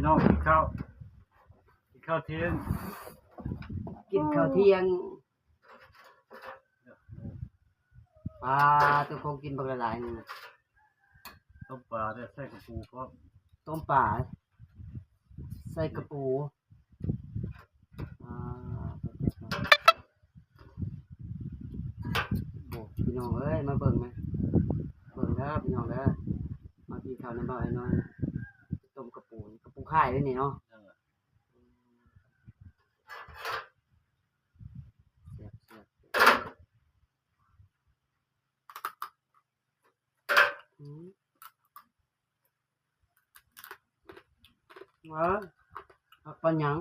ນ້ອງກິນເຂົ້າ ກິນເຂົ້າທ່ຽງ ກິນເຂົ້າທ່ຽງ. ປາ ໂຕ ຄົງກິນບັກຫຼາຍໆ ນີ້ນະ. ຕົ້ມປາເດ້ ໃສ່ກະປູພ້ອມ ຕົ້ມປາໃສ່ກະປູ. ອ່າ ໂອ້ ພີ່ນ້ອງເອີຍ ມາເບິ່ງແມະ ເບິ່ງເດີພີ່ນ້ອງເດີ ມາກິນເຂົ້ານຳບ່າວອ້າຍນ້ອຍ ຕົ້ມກະປູ ກະປູຄ້າຍເດ້ນີ້ເນາະ. ເອີ ແຊບໆ ອືມ ເອີ ຄັກປານຫຍັງ.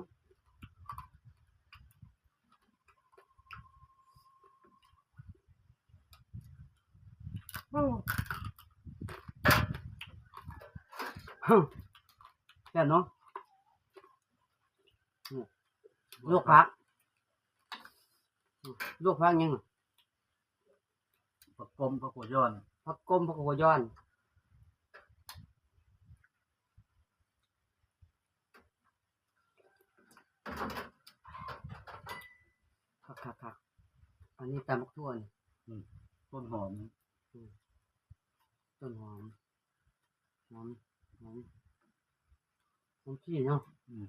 ໂອ້ ແຊບເນາະ. ອືມ ລວກຜັກ ລວກຜັກຫຍັງ? ຜັກກົມ ຜັກຫົວຢອນ ຜັກກົມ ຜັກຫົວຢອນ. ຄັກໆໆ ອັນນີ້ຕຳບັກຖົ່ວນີ້. ອືມ ຕົ້ນຫອມ ອືມ ຕົ້ນຫອມ ຫອມ ຫອມ ຫອມຂີ້ເນາະ. ອືມ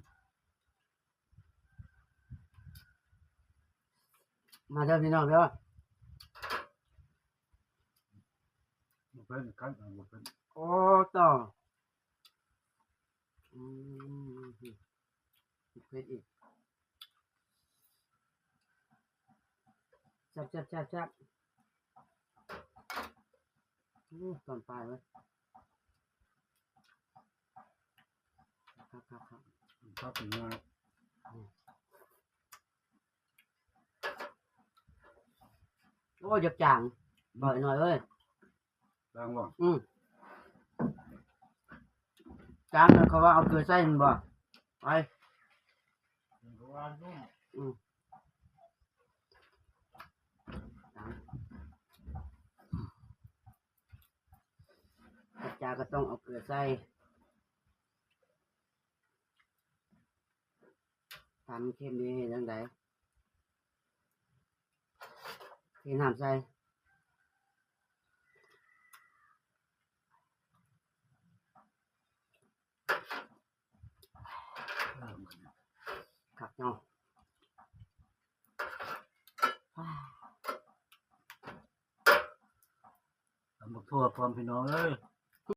ມາເດີພີ່ນ້ອງເດີ ບໍ່ເປັນ ຄັນບໍ່ເປັນ. ໂອ້ ຕໍ່ ອືມ ເຜັດອີກ ແຊບໆໆໆ. ໂອ້ ຕອນປາຍເວີຍ ຄັກໆໆ ຄັກເນາະ. ອືມ ໂອ້ ຢາກຈາງ ບໍ່ໜ້ອຍເອີຍ. ຈາງບໍ່? ອືມ ຈາງ ເຂົາວ່າເອົາເກືອໃສ່ແມ່ນບໍ່? ໄປ ອືມ ຈາງ ຈາງກໍຕ້ອງເອົາເກືອໃສ່. ຖ້າມັນເຄັມນີ້ເຮັດຈັ່ງໃດ? ເທນ້ຳໃສ່ ຄັກເນາະ. ຕຳບັກຖົ່ວພ້ອມພີ່ນ້ອງເອີຍ.